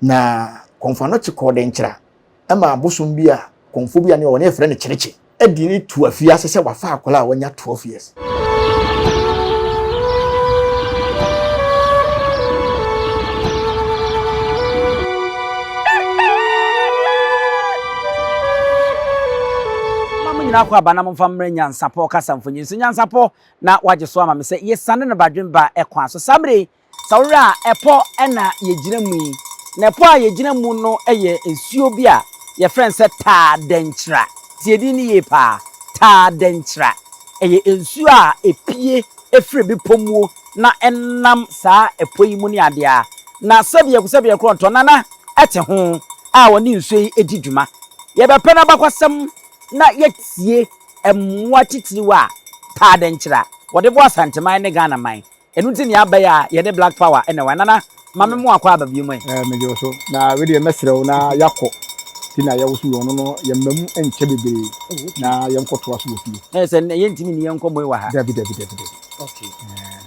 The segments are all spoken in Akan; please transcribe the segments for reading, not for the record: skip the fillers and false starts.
Na Kɔmfo Anokye kɔɔ Denkyira ma abosom bi a kɔmfo bi a ne ɔwɔ ne yɛfrɛ no Kyerekye de no to afiase sɛ wafa akwadaa a wanya 12 years. Ma mo nyinaa kɔ aba na momfa mmrɛ Nyansapɔ kasa mfonyin so. Nyansapɔ na wagye so ama me sɛ yɛsiane no badwemba kwan so. Saa mmerɛ yi, Sɛ wohwɛ a, ɛpɔ na yɛgyina mu yi. Na ɛpɔ a yɛgyina mu no yɛ nsuo bi a yɛfrɛ no sɛ Taadɛnkyera. Tie din no yie paa, Taadɛnkyera. Ɛyɛ nsuo a ɛpue firi bepɔ muo na ɛnam saa ɛpɔ yi mu ne adeɛ a, na sɛdeɛ sɛdeɛ korɔntɔ Nana te ho a wɔde nsuo yi di dwuma. Yɛbɛpɛ n'abakwasɛm na yɛatie mmoa titiriw a Taadɛnkyera wɔde boa Asanteman ne Ghanaman. Ɛno nti nea aba yi a yɛne black power na ɛwɔ ha. Nana ma me mo akɔ aba bio mu ɛ. Eh megye wo so. Na wei deɛ mɛsrɛ wo na yɛakɔ ti na yɛwo so wei ɔno no yɛmma mu nkyɛ bebree na yɛnkɔtoa so wɔ fie. Na yɛ sɛ nnɛ yɛntumi nni yɛn nkɔmmɔ yi wɔ ha. Dabi dabi dabi dabi. Okay.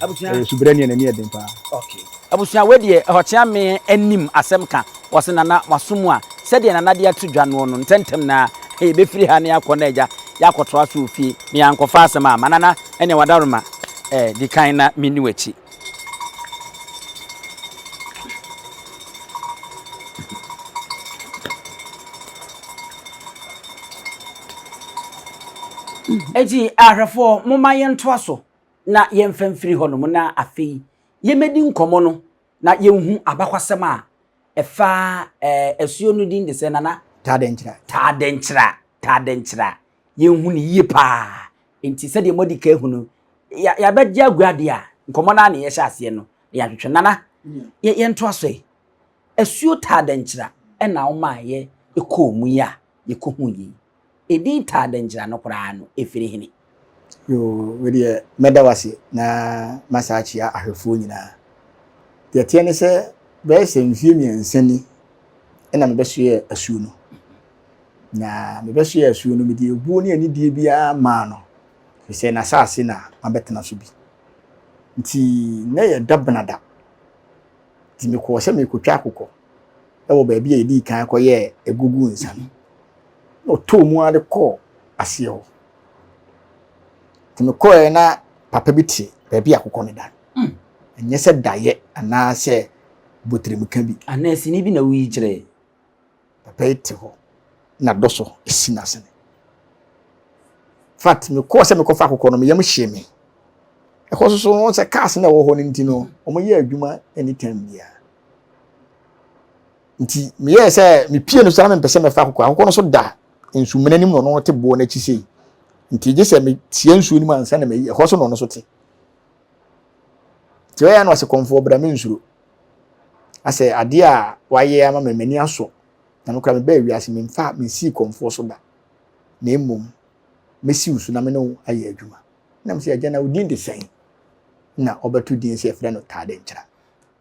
Abusua. Ɛyɛ subrani a n'ani yɛ den paa. Okay. Abusua wei deɛ Ɔkyeame anim asɛm ka. Wɔse Nana waso mu a sɛdeɛ Nana de ato dwa noɔ no ntɛntɛm na yɛbɛfiri ha na yɛakɔ na agya yɛakɔtoa so wɔ fie na yɛankɔfa asɛm amma. Nana ɛneɛ wadaroma eh, di kan na menni w'akyi. Enti ahwɛfoɔ momma yɛntoa so na yɛmfa mfiri hɔnom na afei yɛmmɛdi nkɔmmɔ no na yɛnhu abakwasɛm a ɛfa ɛɛ asuo no din de sɛ Nana. Taadɛnkyira. Taadɛnkyira, Taadɛnkyira. Yɛnhu no yie paa. Nti sɛdeɛ moadi kan ahu no, yɛabɛgye agua adeɛ a, nkɔmmɔ no ara na yɛhyɛ aseɛ no, na yɛatwetwe. Nana, yɛntoa so ɛ. Asuo Taadɛnkyira ɛna womaa yɛ kɔɔ mu yi a yɛkɔhuu yei. Edin Taadɛnkyira no koraa no, ɛfiri hene? Yoo, wei deɛ mɛda wo ase na masa akyea ahwɛfoɔ nyinaa. Deɛ ɛteɛ ne sɛ bɛyɛ sɛ mfeɛ mmiɛnsa ni na mebɛsoɛɛ asuo no. Na mebɛsoɛɛ asuo no, mede ebuo ne anidie biara maa no, ɛfiri sɛ n'asase na mabɛtena so bi. Nti na ɛyɛ da benada, nti mekɔɔ sɛ merekɔtwa akokɔ wɔ baabi a yɛdii kan kɔyɛɛ agugu nsa no. Na ɔtɔɔ mu ara de kɔɔ aseɛ hɔ. Nti mekɔɛ na papa bi te baabi a akokɔ no da no. Hmm. Ɛnyɛ sɛ daeɛ anaasɛ botirimka bi. Anaa sini bi na woyi kyerɛ. Papa yi te hɔ na dɔ so si n'asene. Fact mekɔɔ sɛ mekɔfa akokɔ no me yam hyee me. Ɛhɔ so so wɔn sɛ cars na ɛwɔ hɔ no nti no wɔyɛ adwuma anytime biara. Nti meyɛɛ sɛ mepie no so na mempɛ sɛ mɛfa akokɔ. Akokɔ no so da nsumena nim na ɔno te boɔ no akyi sei. Nti gye sɛ metia nsuo no mu ansa na mayi. Ɛhɔ so na ɔno so te. Nti ɔyɛ na ɔse kɔmfoɔ bra mensuro. Asɛ adeɛ a wayɛ ama me m'ani asɔ. Na me koraa mebaa wiase memfa mensii kɔmfoɔ so da. Na mmom mɛsi wo so na me ne wo ayɛ adwuma. Na mesɛ agya na wo din de sɛn? Na ɔbɛto din sɛ yɛfrɛ no Taadɛnkyera.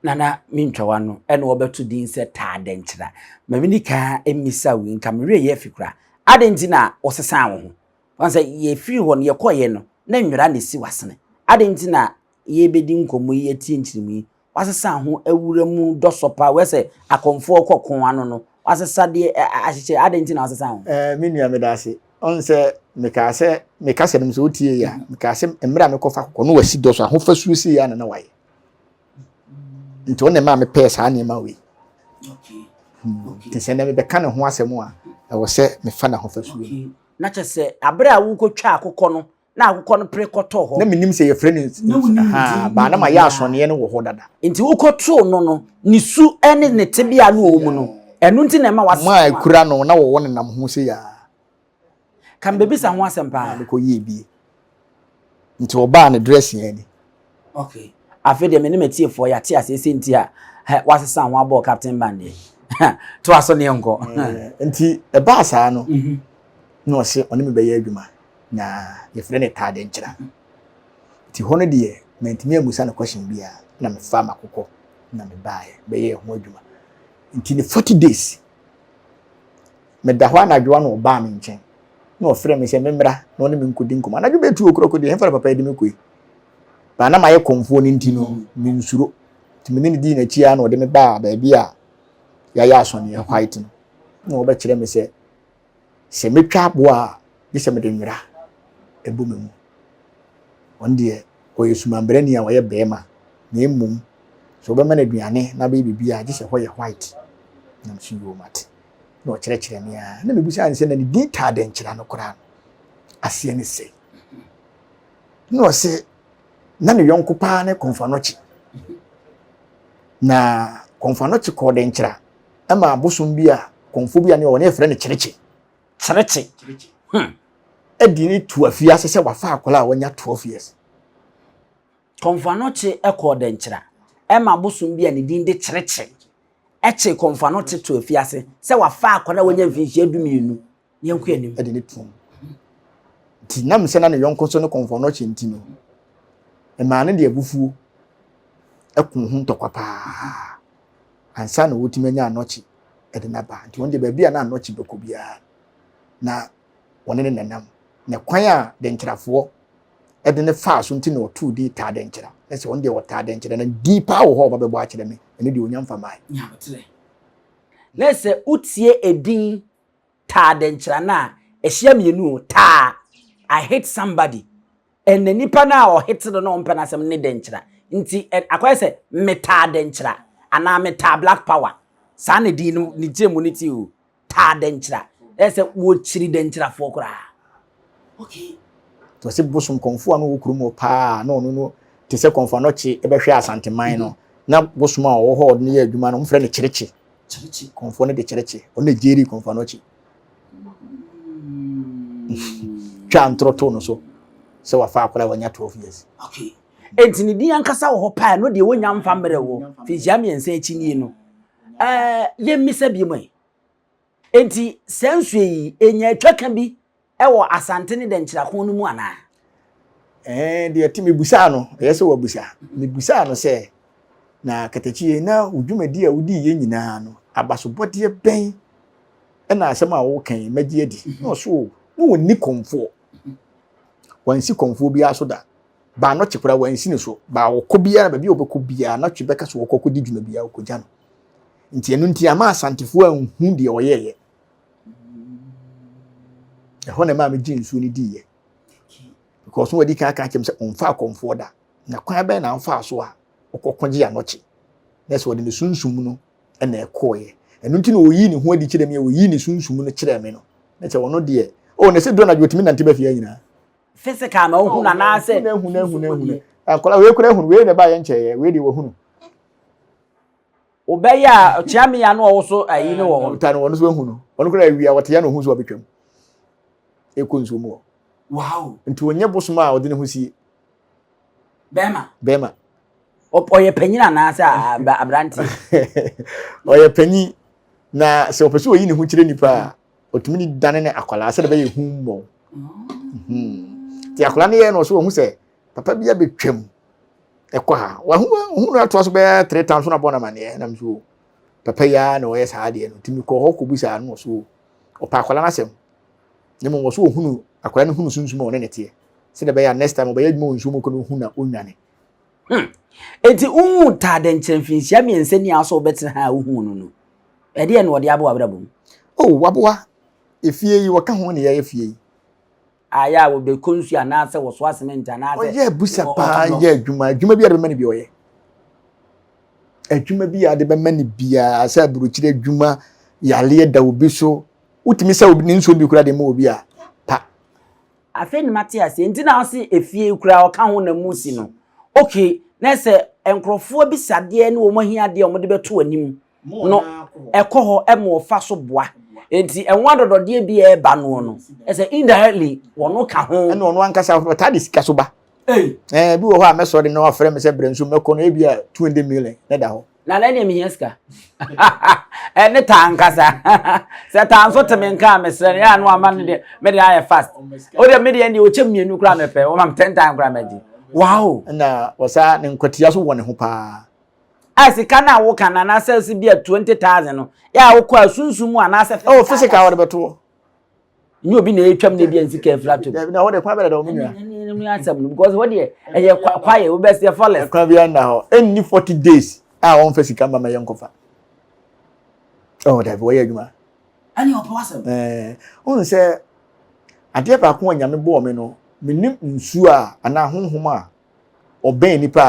Nana mentwa w'ano ɛna wɔbɛto din sɛ Taadɛnkyera. Ma menni kan mmisa wo yi, nka me werɛ yɛ afi koraa. Adɛn nti na wosesaa wo ho? Woahu sɛ yɛfiri hɔ no yɛkɔeɛ no na nwera na ɛsi w'asene. Adɛn nti na yɛrebɛdi nkɔmmɔ yi atie nkyeremu yi, woasesa ho awura mu dɔsɔ paa, wei sɛ akɔmfoɔ kɔ ko ano no, woasesa deɛ ahyehyɛ, adɛn nti na woasesa ho? Eh, me nua meda ase. Ɔn sɛ mekaa sɛ, me kasa no mu sɛ wotie yɛ a, mekaa sɛ mmerɛ a mekɔfa akokɔ no wasi dɔsɔ ahofasuo sei a na na wayɛ. Nti ɔno na ɛmaa mepɛɛ saa nneɛma wei. Nti sɛ nnɛ mebɛka ne ho asɛm a, ɛwɔ sɛ mefa n'ahofasuo no. Na kyerɛ sɛ, aberɛ a wokɔtwa akokɔ no, na akokɔ no pere kɔtɔɔ hɔ. Na menim sɛ yɛfrɛ no baa na mayɛ asɔneɛ no wɔ hɔ dada. Nti wokɔtoo no no, ne su ne ne tebea no wɔ mu no, ɛno nti na ɛma wase. Mo a ɛkura no na wɔwɔ nenam ho sɛ yaa. Ka mbɛbisa ho asɛm paa. Na mekɔyɛɛ bie. Nti ɔbaa ne dressing ani. Okay. Afei deɛ me ne m'atiefoɔ yɛate aseɛ sɛ nti a wasesa ho abɔɔ Captain Band deɛ. Toa so ne yɛnkɔ. Nti ɛbaa saa no, mhm. na ɔse ɔne me bɛyɛ adwuma na yɛfrɛ no taade nkyera. Nti hɔ no deɛ mantumi ammusa no question biara na mefaa m'akokɔ na mebaeɛ bɛyɛɛ ho adwuma. Nti ne 40 days meda hɔ anadwo a na ɔbaa me nkyɛn na ɔfrɛ me sɛ memmra na ɔne me nkɔdi nkɔmmɔ. Anadwo bɛyɛ tu okuroko deɛ ɛmfa na papa yi de me kɔ yi. Baa na mayɛ kɔmfoɔ no nti no mensuro. Nti me ne no dii n'akyi ara na ɔde me baa baabi a yɛayɛ asɔneɛ white no. Na wɔbɛkyerɛ me sɛ sɛ mɛtwa aboa a, gye sɛ mede nwera ɛbɔ me mu. Ɔno deɛ ɔyɛ sumanbrani a ɔyɛ bɛrima na mmom sɛ wobɛma no aduane na bɛyɛ biribi a gye sɛ hɔ yɛ white. Na mso yoo mate. Na ɔkyerɛkyerɛ me a na mebusa ne sɛ na ne din taa dɛnkyerɛ no koraa no aseɛ ne sɛ. Na ɔse na ne yɔnko paa ne Kɔmfoanɔkye. Na Kɔmfoanɔkye kɔɔ Dɛnkyerɛ ma abosom bi a kɔmfo bi a ne ɔwɔ ne yɛfrɛ no Kyerekye. Kyerekye. Hmm. Ɛde ne tu afiase sɛ wafa akwadaa a wanya 12 years. Kɔmfoanɔkye kɔɔ Dɛnkyerɛ ma abosom bi a ne din de Kyerekye ɛkye Kɔmfoanɔkye to afiase sɛ wafa akwadaa a wanya mfinhyia 12. Yɛnkɔ anim. De ne tuom. Nti nam sɛ na ne yɔnko nso ne kɔmfoɔ no ɔkyɛ nti no, ɛmaa no de abufuo ɛko ho ntɔkwa paa ansa na wɔtumi anya anɔkye de no aba. Nti wɔn deɛ baabi a na anɔkye bɛkɔ biara na wɔne ne nanam. Na kwan a dɛnkyerɛfoɔ de ne faa so nti na ɔtoo din taa dɛnkyerɛ. Na sɛ wɔn deɛ wɔtaa dɛnkyerɛ na din paa wɔ hɔ a ɔba bɛbɔ akyerɛ me, ɛno deɛ ɔnya mfa mae. Na sɛ wotie edin taa dɛnkyerɛ no a, ɛhyia mmienu o, taa, I hit somebody, ɛnna nipa no a ɔhete no na ɔmpɛ n'asɛm ne dɛnkyerɛ. Nti akɔyɛ sɛ metaa dɛnkyerɛ anaa metaa black power. Saa na din no ne nkyerɛmu no te o, taa dɛnkyerɛ. Ɛyɛ sɛ wɔkyiri dɛnkyerɛfoɔ koraa. Okay. Nti ɔse bosom kɔmfoɔ a na ɔwɔ kurom hɔ paa na ɔno no te sɛ kɔmfoɔ anɔkye bɛhwɛ Asanteman no na bosom a ɔwɔ hɔ a ɔde no yɛ adwuma no wɔfrɛ no kyerekye. Kyerekye. Kɔmfoɔ no de kyerekye. Ɔno na gyeri kɔmfoɔ anɔkye. Twa ntorɔ too no so sɛ wafa akwadaa a wanya 12 years. Okay. Enti ne din ankasa wɔ hɔ paa no deɛ wɔnya mfa mmerɛ wɔ mfinhyia mmiɛnsa akyi nie no. Ɛɛ yɛmmisa bi mu ɛ. Enti saa nsuo yi ɛnya atwaka bi wɔ Asante ne Dɛnkyerɛko no mu anaa? Ɛɛ, deɛ ɛte mebusaa no, ɛyɛ sɛ wabusa. Mebusaa no sɛ, na Katakyie, na wo dwumadi a wodii yɛ nyinaa no, abasobɔdeɛ bɛn na asɛm a woka yi mɛgye adi? Na ɔso o, na wɔnni kɔmfoɔ. Wansi kɔmfoɔ biara so da. Baanɔkye koraa wansi ne so. Baa ɔkɔ biara, baabi a ɔbɛkɔ biara, nɔkye bɛka so ɔkɔ kɔdi dwuma biara, ɔkɔgya no. Nti ɛno nti ama Asantefoɔ anhu deɛ ɔyɛeɛ. Ɛhɔ na ɛmaa megye nsuo no diiɛ. Because wɔn adi kan aka akyerɛ me sɛ ɔmfa akɔmfoɔ da. Na kwan bɛn na ɔmfaa so a ɔkɔko gye anɔkye. Na sɛ ɔde ne sunsum no na ɛkɔɔeɛ. Ɛno nti na ɔyii ne ho adi kyerɛ me a ɔyii ne sunsum no kyerɛɛ me no. Na sɛ ɔno deɛ, oh, na sɛ duro anadwo ɔtumi nante ba fie nyinaa. Physical na ɔhunu anaasɛ. Ehunu ehunu ehunu. Akwadaa wei kura ehunu wei na ɛbaa yɛn nkyɛn yɛ wei deɛ wahunu. Wobɛyɛ a ɔkyea me ya no ɔwo so ayi no wɔ hɔ. Ta no ɔno so ehu no. Ɔno kura awia ɔte ya na ohun so ɔbɛtwam. Ekɔ nsuo mu hɔ. Wow. Nti ɔnyɛ bosom a ɔde ne ho sie. Bɛrima. Bɛrima. Ɔyɛ panyin anaasɛ aberante? Ɔyɛ panyin na sɛ ɔpɛ sɛ ɔyi ne ho kyerɛ nipa a ɔtumi ne dane ne akwadaa sɛdeɛ bɛyɛ hu mmɔ. Hmm. Nti akwadaa no yɛ no ɔso ɔhu sɛ papa bi abɛtwam ɛkɔ ha wahu hu no atoa so bɛyɛ three times na bɔ no amaneɛ nam so papa yi ara na ɔyɛ saa adeɛ no nti mekɔ hɔ kɔbu saa no ɔso ɔpɛ akwadaa no asɛm na mmom ɔso ɔhunu akwadaa no hunu sunsum a ɔne ne teɛ sɛdeɛ ɛbɛyɛ a next time ɔbɛyɛ adwuma wɔ nsuo mu kɔ no ɔhu na ɔnwane. Hmm. Enti wohuu taa dɛnkyerɛ mfinhyia mmiɛnsa ni a sɛ wobɛtena ha a wohuu no no ɛdeɛ na ɔde aboa abrabɔ mu? Oh, waboa efie yi wɔka ho na yɛyɛ fie yi. Ayɛ a wɔbɛkɔ nsuo anaasɛ wɔsoa cement anaasɛ. Ɔyɛ abusa paa yɛ adwuma adwuma bi a de bɛma no bi ɔyɛ adwuma bi a de bɛma no biara sɛ aburokyire adwuma yareɛ da obi so wotumi sɛ obi ne nsuo bi kura de ma obi a pa. Afei na mate aseɛ nti na ɔse efie kura ɔka ho na mu si no okay na sɛ nkurɔfoɔ bisadeɛ ne wɔn ahiadeɛ a wɔde bɛto anim no ɛkɔ hɔ ma ɔfa so boa nti ɛho adɔdɔdeɛ bi a ɛba noɔ no ɛsɛ indirectly wɔn ka ho. Ɛna ɔno ankasa ɔtaa de sika so ba. Ɛɛ bi wɔ hɔ a mɛsɔre na wafrɛ me sɛ brɛ nso mɛkɔ no ebi a 200 million ne da hɔ. Na na ɛdeɛ mehia sika ɛne taa nkasa sɛ taa nso te me nka a mesrɛ no yɛ ano ama no deɛ me deɛ ayɛ fast o deɛ me deɛ deɛ ɔkyɛ mmienu koraa mɛpɛ wɔma me ten time koraa mɛgye wow. Ɛna wɔsa ne nkwatia so wɔ ne ho paa. A sika no a woka no anaasɛ sɛ bi a 20,000 no yɛ a wokɔ a sunsum mu anaasɛ physical. Oh, physical wɔde bɛto. Nyɛ obi na ɛtwam na ebi a nsika afiri ato. Dabi na wɔde kwan bɛda dɛ wɔn nua. Ɛne ne asɛm no because wɔde ɛyɛ kwaeɛ wobɛsɛ forest. Kwan bi nna hɔ ɛnni 40 days a wɔmfa sika mma ma yɛnkɔfa. Oh, dabi, wɔyɛ adwuma. Ɛne ɔpɛ w'asɛm. Ɛɛ, wohu sɛ adeɛ baako a Nyame bɔɔ me no, menim nsuo a anaa honhom a ɔbɛn nipa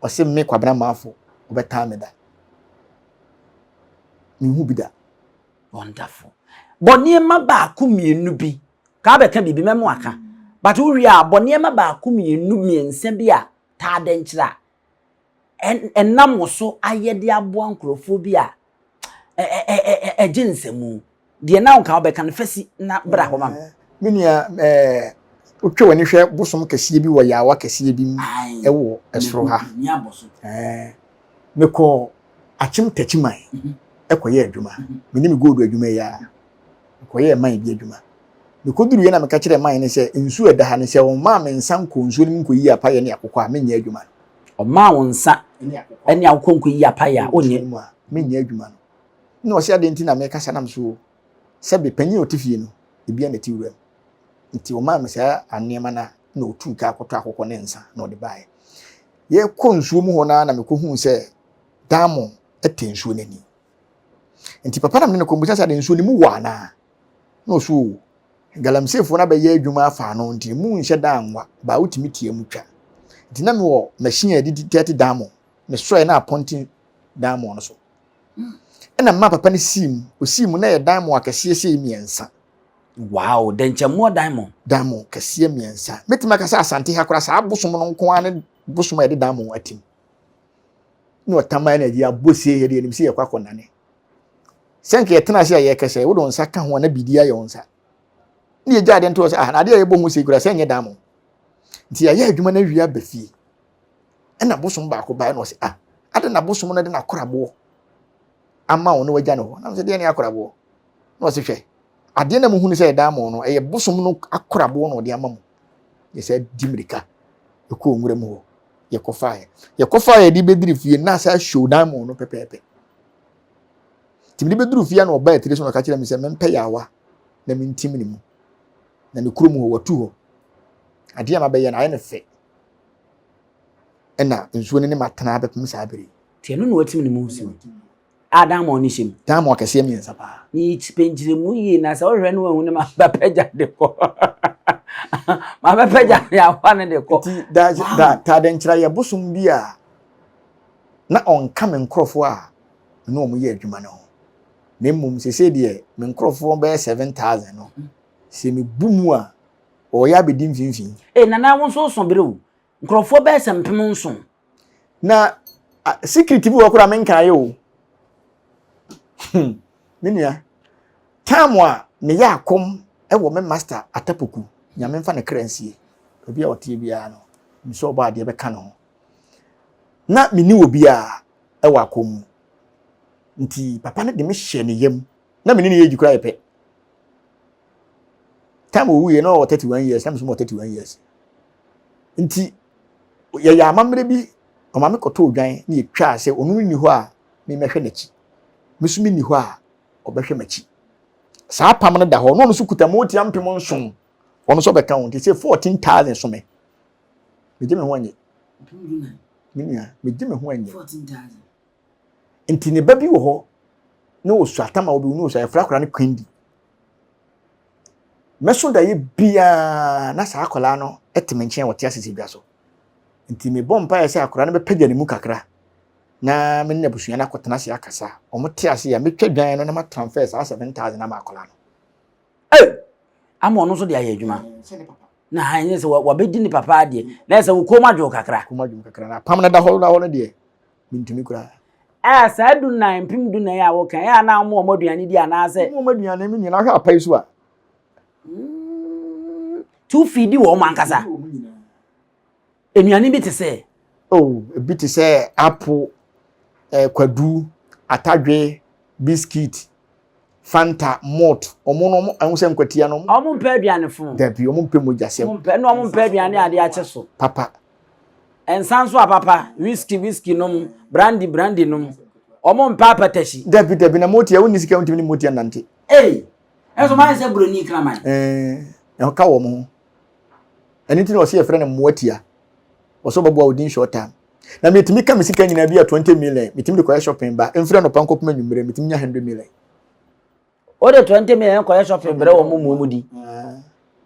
a ɔse me Kwabena Marfo ɔbɛtaa me da. Menhu bi da. Wonderful. Bɔ nneɛma baako mmienu bi. Ka bɛka biribi mɛmo aka. But wowie a bɔ nneɛma baako mmienu mmiɛnsa bi a taa dɛnkyerɛ a ɛnam wo so ayɛ de aboa nkurɔfoɔ bi a ɛgye nsɛmu. Deɛ na nka wobɛka no fa si na bra hɔ ma me. Me nua, wotwa w'ani hwɛ bosom kɛseɛ bi wɔ yaawa kɛseɛ bi mu wɔ ɛsoro ha. Mekɔ Akyem Takyiman kɔyɛ adwuma. Me ne me gold adwuma yi ara. Mekɔyɛɛ man bi adwuma. Mekɔduruiɛ na meka kyerɛɛ man no sɛ nsuo a ɛda ha no sɛ wɔmmaa me nsa nkɔɔ nsuo no mu nkɔyii apayɛ ne akokɔ a menyɛ adwuma no. Ɔmaa wo nsa ne akokɔ nkɔyi apayɛ a wonyɛ. Mu a menyɛ adwuma no. Na ɔsɛ adeɛ nti na mekasa nam so sɛbe panyin a ɔte fie no ebia na ɛte wuram. Nti ɔmaa me saa nneɛma no a na ɔtuu kaa kɔtɔ akokɔ ne nsa na ɔde baeɛ. Yɛkɔ nsuo mu hɔ no ara na mekɔhuu sɛ diamond te nsuo no ani. Nti papa na mene no kɔ mbisa sɛ ade nsuo no mu wɔ anaa? Na ɔso o, galamseyfoɔ no abɛyɛ adwuma afa ano nti mu nhyɛ da anwa, baa wotumi tia mu twa. Nti na mewɔ machine a yɛde detect diamond, mesɔɛ na apɔnte diamond no so. Ɛna mmaa papa no sii mu, osii mu na ɛyɛ diamond akɛseɛ sei mmiɛnsa. Wow, dɛnkyɛmmoɔ diamond. Diamond kɛseɛ mmiɛnsa. Mɛtumi aka sɛ Asante ha koraa saa bosom no nko ara ne bosom a yɛde diamond atim. Na ɔtam ayɛ na yɛde abɔ sie yɛde yɛnim sɛ yɛkɔ akɔnane. Sɛ nka yɛtena ase a yɛkɛsɛ wode wo nsa ka ho a na biribi ayɛ wo nsa. Ne yɛgya adeɛ nto sɛ ah na adeɛ a yɛbɔ ho sei koraa sɛ ɛnyɛ diamond. Nti yɛayɛ adwuma no awie aba fie. Ɛna bosom baako baeɛ na ɔsɛ ah ade na bosom no de n'akoraboɔ ama wo na wagya no hɔ. Na sɛ deɛ ne akoraboɔ? Na ɔsɛ hwɛ adeɛ na muhunu sɛ ɛda mo no ɛyɛ bosom no akoraboɔ na ɔde ama mo. Yɛsɛ di mmirika ɛkɔɔ nwura mu hɔ yɛkɔfaeɛ yɛkɔfaeɛ de bɛdiri fie na sɛ show diamond no pɛpɛɛpɛ. Nti mede bɛduru fie na ɔbaa atire so na ɔka kyerɛ me sɛ mempɛ yaawa na mentim ne mu na ne kurom hɔ watu hɔ adeɛ a mabɛyɛ no ayɛ no fɛ ɛna nsuo no ne matena abɛpem saa bere yi. Nti ɛno na watim ne mu nsuo a diamond no hyɛ mu. Diamond akɛseɛ mmiɛnsa paa. Ne pɛnkyerɛmu yie na sɛ wohwɛ no wahu no ma bɛpɛgya de kɔ ma bɛpɛgya de awa no de kɔ. Nti da da taadɛnkyerɛ yɛ bosom bi a na ɔnka me nkurɔfoɔ a me ne wɔn yɛ adwuma no ho na mmom seesei deɛ me nkurɔfoɔ bɛyɛ 7000 no sɛ mebu mu a ɔyɛ abɛdi mfimfini. Ee nana wo nso woso bere o nkurɔfoɔ bɛyɛ sɛ 7000. Na secret bi wɔ koraa menkaeɛ o hmm, me nua time a meyɛ akɔm wɔ me master Atapoku nyame mfa ne kra nsie baabi a ɔteɛ biara no mesɛ ɔbɔ adeɛ bɛka ne ho na menni wɔ biara wɔ akɔm mu nti papa no de me hyɛ ne yam na mene ne yɛ gyi koraa yɛ pɛ time owuiɛ na ɔwɔ 31 years na me nso mewɔ 31 years nti yɛyɛ amammerɛ bi ɔma me kɔtɔ odwan ne yɛtwaa sɛ ɔno nni hɔ a memmɛhwɛ n'akyi me nso menni hɔ a ɔbɛhwɛ m'akyi saa apam no da hɔ na ɔno nso kuta motia 7000 ɔno nso ɔbɛka ho nti sɛ 14000 so me megye me ho anyɛ me nua megye me ho anyɛ nti ne ba bi wɔ hɔ na ɔsua atam a wɔbɛwu na ɔsua yɛfrɛ akwadaa no Quendi mɛso daeɛ biara na saa akwadaa no te me nkyɛn wɔte asese dwa so nti mebɔ mpaeɛ sɛ akwadaa no bɛpagya ne mu kakra na me ne abusua no akɔtena ase akasa wɔn te ase a metwa dwan no na ma transfer saa 7000 ama akwadaa no. Hey! Ama ɔno nso de ayɛ adwuma. Na ɛnyɛ sɛ wabɛdi ne papa adeɛ na ɛsɛ wo kɔn mu adwo kakra. Kɔn mu adwo kakra na apam no da hɔ da hɔ no deɛ mentumi koraa. Ɛɛ saa dunan 14,000 a woka ɛyɛ a na wɔn wɔn aduane di anaasɛ. Wɔn wɔn aduane me nua na ahwɛ apa yi so a. Tu fiidi wɔn ankasa. Nnuane bi te sɛ. Oh, ebi te sɛ apple, eh, kwadu, atadwe, biscuit, fanta, malt. Wɔn no wɔn ahu sɛ nkwatia no. Wɔn mpɛ aduane fo. Dabi, wɔn mpɛ mogya sɛm. Wɔn mpɛ na wɔn mpɛ aduane ade akye so. Papa. Nsa nso a papa, whisky whisky nom, brandy brandy nom. Wɔn mpɛ apatahyi. Dabi dabi na motia wonni sika wontumi ne motia nante. Ei, ɛnso mayɛ sɛ buroni kraman. Ɛɛ, ɛho ka wɔn ho. Ɛno nti na ɔsɛ yɛfrɛ no mmoatia. Ɔsɛ ɔbɛboa wo din short time. Na metumi ka me sika nyinaa bi a 20 million, metumi de kɔyɛ shopping ba, mfiri anɔpa nkɔpem anwummerɛ, metumi nya 100 million. Wode 20 million kɔyɛ shopping brɛ wɔn mu wɔn di. Ah,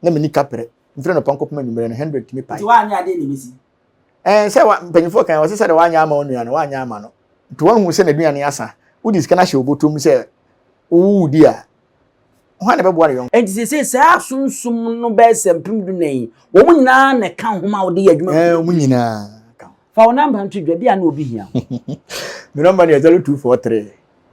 na menni kaprɛ, mfiri anɔpa nkɔpem anwummerɛ no 100 tumi pae. Nti woanyɛ adeɛ na ɛbɛsi? Ɛɛ sɛ wa mpanyinfoɔ kan wɔsɛ sɛ de wanyɛ ama wo nua no wanyɛ ama no nti wahu sɛ n'aduane asa wode sika no ahyɛ wo bɔtɔ mu sɛ wowodi a hwan na ɛbɛboa ne yɔnko. Enti seesei saa asunsum no bɛyɛ sɛ 14,000 yi, wɔn nyinaa na ɛka ho ma wode yɛ adwuma? Ɛɛ, wɔn nyinaa ka ho. Fa wo nɔmba nto dwa, ebia na obi hia wo. Me nɔmba no yɛ 0243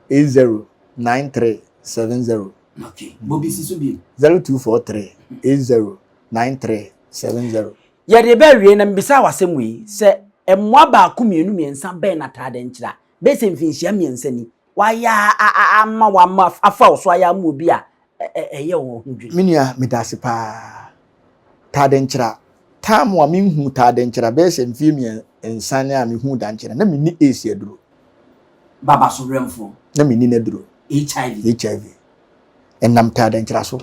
80 93 70. Okay, bɔ bi si so bio. 0243 80 93 70. Yɛde reba awiei na mebisaa wo asɛm wei, sɛ mmoa baako, mmienu, mmiɛnsa bɛn na ataadeɛ nkyerɛ a, bɛyɛ sɛ mfinhyia mmiɛnsa ni, wayɛ ama wo ama afa wo so ayɛ ama obi a ɛyɛ wo ho dwiri. Me nua, meda ase paa. Taadeɛ nkyerɛ, time a menhuu taadeɛ nkyerɛ bɛyɛ sɛ mfeɛ mmiɛnsa ni a mehuu dankyerɛ, na menni AIDS aduro. Baba so werɛmfoɔ. Na menni n'aduro. HIV. HIV. Ɛnam taadeɛ nkyerɛ so,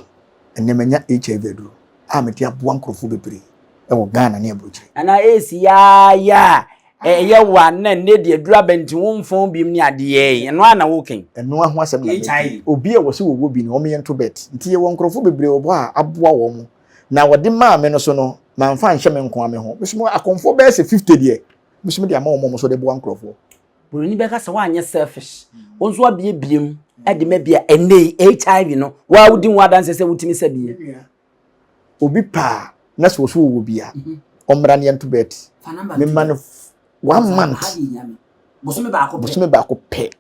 ɛnnɛ manya HIV aduro a mede aboa nkurɔfoɔ bebree wɔ Ghana ne aburokyire. Nana AIDS yaayaa a ɛyɛ wo a na nnɛ deɛ aduru aba nti womfɔn biom ne adeɛ yi, ɛno ara na woka yi? Ɛno ara ho asɛm na meka yi. Obi a wɔse wɔwɔ bi no, wɔyɛ nto bet. Nti yɛwɔ nkurɔfoɔ bebree wɔ hɔ a aboa wɔn. Na wɔde maa me no so no, mamfa anhyɛ me nko ara me ho. Me nso mewɔ akɔmfoɔ bɛyɛ sɛ 50 deɛ, me nso mede ama wɔn a wɔn nso de boa nkurɔfoɔ. Buroni bɛka sɛ woanyɛ selfish. Wo nso abiebie mu de ma bi a ɛnnɛ yi HIV no, wo ara wodi ho adanseɛ sɛ wotumi sɛ bi. Obi pɛ a na sɛ ɔso wɔwɔ bi a, ɔmmra ne yɛnto bet. Mema no one month. Bosome baako pɛ. Bosome baako pɛ.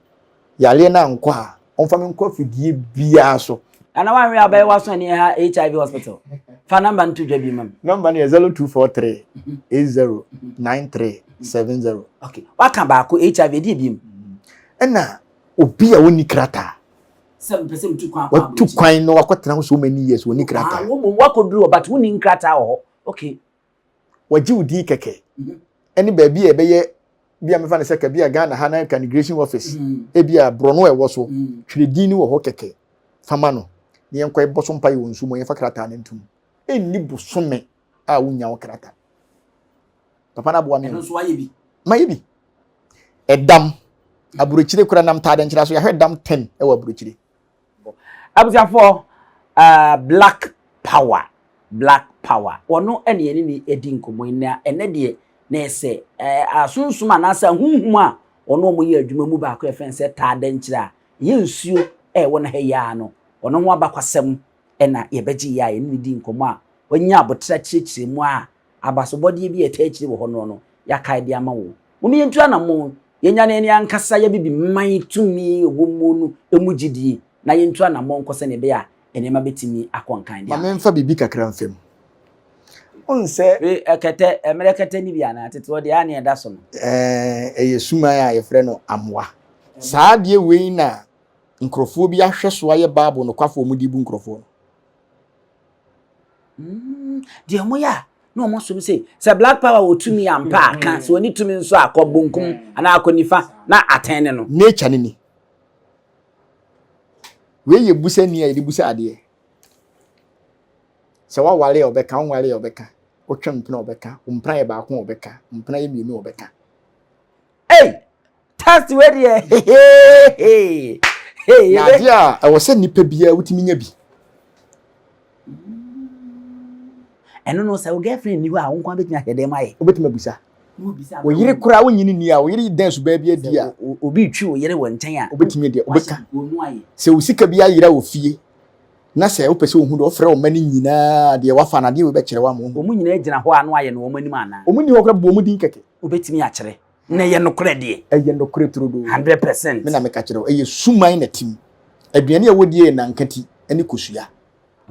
Yareɛ no ankɔ a, ɔmfa me nkɔ afidie biara so. Nana wanhwɛ a wobɛyɛ w'aso ani ha HIV hospital. Fa number no to dwa bi ma me. Number no yɛ 0243 80 93 70. Okay. Waka baako HIV ɛdeɛ bi mu. Ɛna obi a ɔnni krataa. Sɛ mpɛ sɛ metu kwan akɔ Watu kwan na wakɔtena hɔ so many years ɔnni krataa. Ah, wo wakɔduru hɔ but wonni nkrataa wɔ hɔ. Okay. Wagye wo din kɛkɛ. Ɛne baabi a ɛbɛyɛ bi a mefa no sɛ ka bi a Ghana ha na ka immigration office. Ebi a borɔno a ɛwɔ so. Twerɛ din no wɔ hɔ kɛkɛ. Fama no. Na yɛnkɔ ɛbɔ so mpa yɛ wɔ nsuo mu yɛmfa krataa no ntom. Ɛnni bosome a wonya wo krataa. Papa no aboa me. Ɛno nso wayɛ bi. Mayɛ bi. Ɛdam. Aburokyire kora nam taade nkyerɛ so yɛahwɛ dam 10 ɛwɔ aburokyire. Abusuafoɔ, uh, Black Power, Black Power. Wɔno ɛne yɛne ne adi nkɔmmɔ yi na ɛnɛ deɛ na ɛsɛ eh, asonsom anaasɛ ahonhom a wɔne wɔn yɛ adwuma mu baako yɛfrɛ no sɛ taade nkyerɛ a ɛyɛ nsuo a ɛwɔ no ha yi ara no wɔn ho abakwasɛm ɛna yɛbɛgye yɛ a yɛne ne di nkɔmmɔ a wɔanya abotra kyerɛkyerɛ mu a abasobɔdeɛ bi a ɛtaa akyire wɔ hɔ noɔ no yɛakae de ama wo. Mom yɛntu anammɔn, yɛnya ne yɛn ankasa yɛabibiman tumi ɛwɔ mu no mu gyidie na yɛntu anammɔn nkɔ sɛdeɛ ɛbɛyɛ a nneɛma bɛtumi akɔ nkan de Ma ama yɛn. memfa biribi kakra mfa mu. Wohu sɛ. Wei ɛkɛtɛ, mmerɛ kɛtɛ no bi anaa? Tete hɔ deɛ a ne ɛda so no. Ɛɛ, ɛyɛ suman a yɛfrɛ no amoa. Saa adeɛ wei na nkurɔfoɔ bi ahwɛ so ayɛ Bible nokwafoɔ a wɔde bu nkurɔfoɔ no. Mm, deɛ wɔn yɛ a na wɔn asom sɛ sɛ black power wɔ tumi ampa a ka sɛ wɔn tumi nso akɔ bonkum anaa akɔ nifa na atɛn ne no. Nature ne ni. Wei yɛ busa ni a yɛde busa adeɛ. Sɛ waware a ɔbɛka, wonware a ɔbɛka, wotwe mpena a ɔbɛka, wo mpena yɛ baako a ɔbɛka, wo mpena yɛ mmienu a ɔbɛka. Ei! Test wei deɛ hehehe. Na adeɛ a ɛwɔ sɛ nipa biara wotumi nya bi. Ɛno no sɛ wo girlfriend ni hɔ a wo nko bɛtumi ahwɛ dɛm ayɛ. Wobɛtumi abusa. Wo yere koraa wonyi ne ni a wo yere dan subaa bi adi a. Obi retwi wo yere wɔ nkyɛn a. Wobɛtumi deɛ wobɛka. Sɛ wo sika bi ayera wɔ fie na sɛ wopɛ sɛ wohu deɛ ɔfrɛ wo mma no nyinaa deɛ wafa no adeɛ wei bɛkyerɛ wo ama wohu. Wɔn nyinaa gyina hɔ a na wayɛ no wɔn anim anaa? Wɔn nni hɔ koraa bɔ wɔn din kɛkɛ. Wobɛtumi akyerɛ. Na ɛyɛ nokorɛ deɛ. Ɛyɛ nokorɛ turodoo. 100%. Me na meka kyerɛ wo, ɛyɛ suman na tim. Aduane a wɔdie yɛ nankati ne kosua.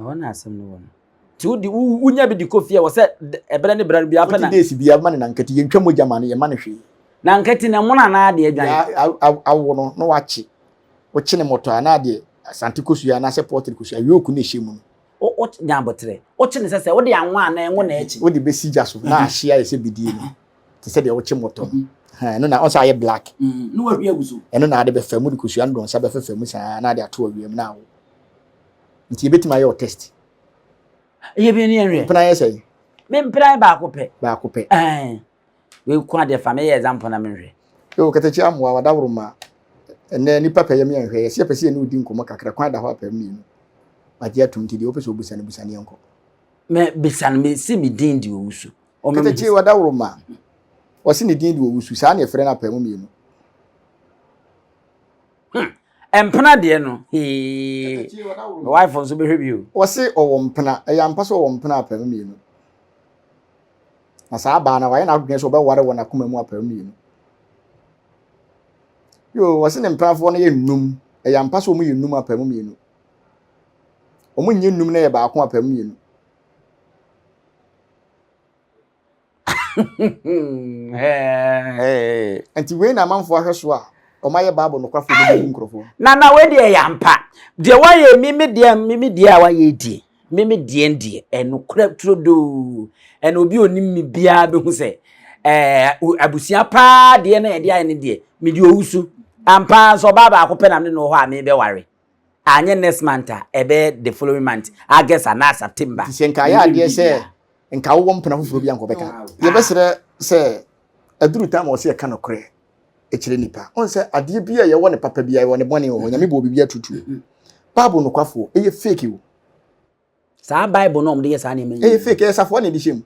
Ɛhɔ na asɛm no wɔ no. Nti wode wonya bi de kɔ fie a wɔ sɛ ɛberɛ ne berɛ no biara pɛ na. 40 days biara ma no nankati, yɛntwa mogya ma no, yɛmma no hwee. Nankati no ɛmono anaa deɛ adwan? Awo no na wakye. Wokye no mmɔtɔ a na adeɛ Asante kosua anaasɛ pɔtre kosua, yolk no ɛhyɛ mu no. Wo nya aboterɛ. Wokye no sɛ sɛ wode anwa anaa ɛngo na ɛkye. Wode bɛsi gya so na ahye ayɛ sɛ bidie no. Te sɛ deɛ wokye mmɔtɔ no. Ɛno na ɔsɛ ayɛ black. Na wahwie agu so. Ɛno na ade bɛfa mu de kosua no de nsa bɛfefa mu saa na ade ato awia mu na awo. Nti yɛbɛtumi ayɛ wo test. Yɛ bi ne yɛnhwɛ. Mpena yɛ sɛn? Me mpena yɛ baako pɛ. Baako pɛ. Ɛɛ. Wei ko adeɛ fa meyɛ example na menhwɛ. Yo, Katakyi amoa, wadaworoma. Ɛnnɛ nnipa pɛ yam yɛnhwɛ, yɛse yɛpɛ sɛ yɛne wo di nkɔmmɔ kakra, kwan da hɔ apɛ mmienu. Magye atom nti deɛ wopɛ sɛ wobisa no bisa ne yɛnkɔ. Me bisa no, mese me din de Owusu. Katakyi wadaworoma, ɔse ne din de Owusu, saa na yɛfrɛ no apaamu mmienu. Hmm. Mpena deɛ no, hee. Me wife nso bɛhwɛ bi o. Ɔse ɔwɔ mpena, ɛyɛ ampa sɛ ɔwɔ mpena apaamu mmienu. Na saa baa no, wayɛ n'adwene sɛ ɔbɛware wɔ n'akoma mu apaamu mmienu. Yoo, wɔse ne mpenafoɔ no yɛ nnum. Ɛyɛ ampa sɛ wɔn yɛ nnum apaamu mmienu. Wɔn nyɛ nnum na yɛ baako apaamu mmienu. Nti wei na amanfoɔ ahwɛ so a wɔayɛ Bible nokwafoɔ de bu nkurɔfoɔ. Na na wei deɛ ɛyɛ ampa. Deɛ wayɛ mi me deɛ mi me deɛ a wayɛ deɛ me me deɛ deɛ ɛnokorɛ turodoo ɛna obi onim mi biara bɛhu sɛ ɛɛ abusua paa deɛ na yɛde ayɛ ne deɛ me deɛ owusu ampa nso ɔbaa baako pɛ na me ne no wɔ hɔ a mebɛware anyɛ next month a ɛbɛyɛ the following month August anaa September. Nti sɛ nka ayɛ adeɛ sɛ nka wowɔ mpena foforɔ bi a nka ɔbɛka. Yɛbɛsrɛ sɛ aduru time a ɔsɛ yɛka nokorɛ kyerɛ nipa. Ɔn sɛ adeɛ bi a yɛwɔ ne papa bi a yɛwɔ ne bɔne wɔ hɔ. Nyame bɔɔ biribi atutuo. Bible nokwafoɔ ɛyɛ fake o. Saa Bible no a wɔde yɛ saa nneɛma yi. Ɛyɛ fake, ɛyɛ safoa na ɛde hyɛ mu.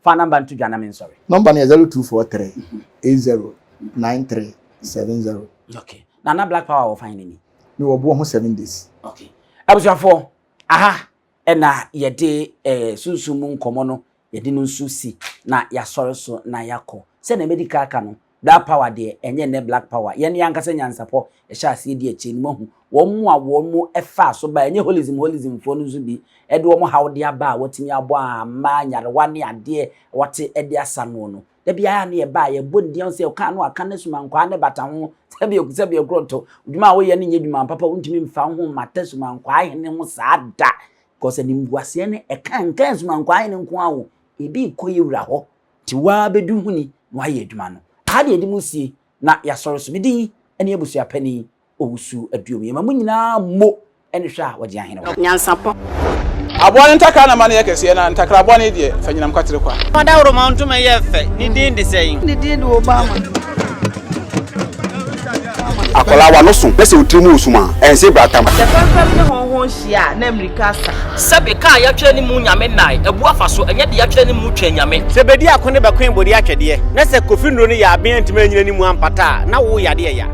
Fa number no to dwa na mensɔre. Number no yɛ 0243 80 93 70. Okay. Nana Black Power wɔ fan ni. Me wɔ boɔ ho 7 days. Okay. Abusuafoɔ, aha ɛna yɛde eh, sunsum mu nkɔmmɔ no yɛde no nso si na yɛasɔre so na yɛakɔ. Sɛnea medi kan aka no, Black Power deɛ, ɛnyɛ nnɛ Black Power. Yɛn ankasa nyansapɔ ɛhyɛ aseɛ di akyire no, moahu. Wɔn a wɔn faa so baeɛ, ɛnyɛ holism holism foɔ no nso bi de wɔn haw de aba a wɔatumi abɔ a mmaa nyarewa ne adeɛ wɔte de asa noɔ no. Da biara ne yɛba a yɛbɔ ne din sɛ ɔka ano aka ne sumankwaa ne bata ho sɛbi sɛbi ɛkorɔtɔ. Dwuma a woyɛ no nyɛ dwuma papa, wontumi mfa wo ho mmata sumankwaa hene ho saa da. Because animguaseɛ no ɛka nka sumankwaa hene nko ara o, ebi rekɔ yɛ wura hɔ. Nti woaa bɛdu ho ni na woayɛ adwuma no. Aha deɛ yɛde mo sie na yɛasɔre so. Me din ne abusua panin Owusu Aduom. Yɛma mo nyinaa mo ne hwɛ a wɔgye ahene wɔ. Nyansapɔ. Aboa no ntakra na ma no yɛ kɛseɛ, na ntakra bɔne deɛ, fa nyinam kwatere kwa. Ɔdawuroma ntoma yɛ fɛ, ne din de sɛn? Ne din de Obama. Akwadaa w'ano so na sɛ wo tiri mu wɔ sum a, ɛnse bratam. Sɛ fɛmfɛm ne hɔnhɔn hyia a, na mmirika asa. Sɛbe ka a yɛatwerɛ ne mu Nyame nnae, abu afa so, ɛnyɛ deɛ yɛatwerɛ ne mu Twɛn Nyame. Sɛ bedi ako ne bɛkoe bode atwɛdeɛ, na sɛ Kofi nnuro no yɛ aben antumi anyina ne mu ampata a, na wo yadeɛ ya.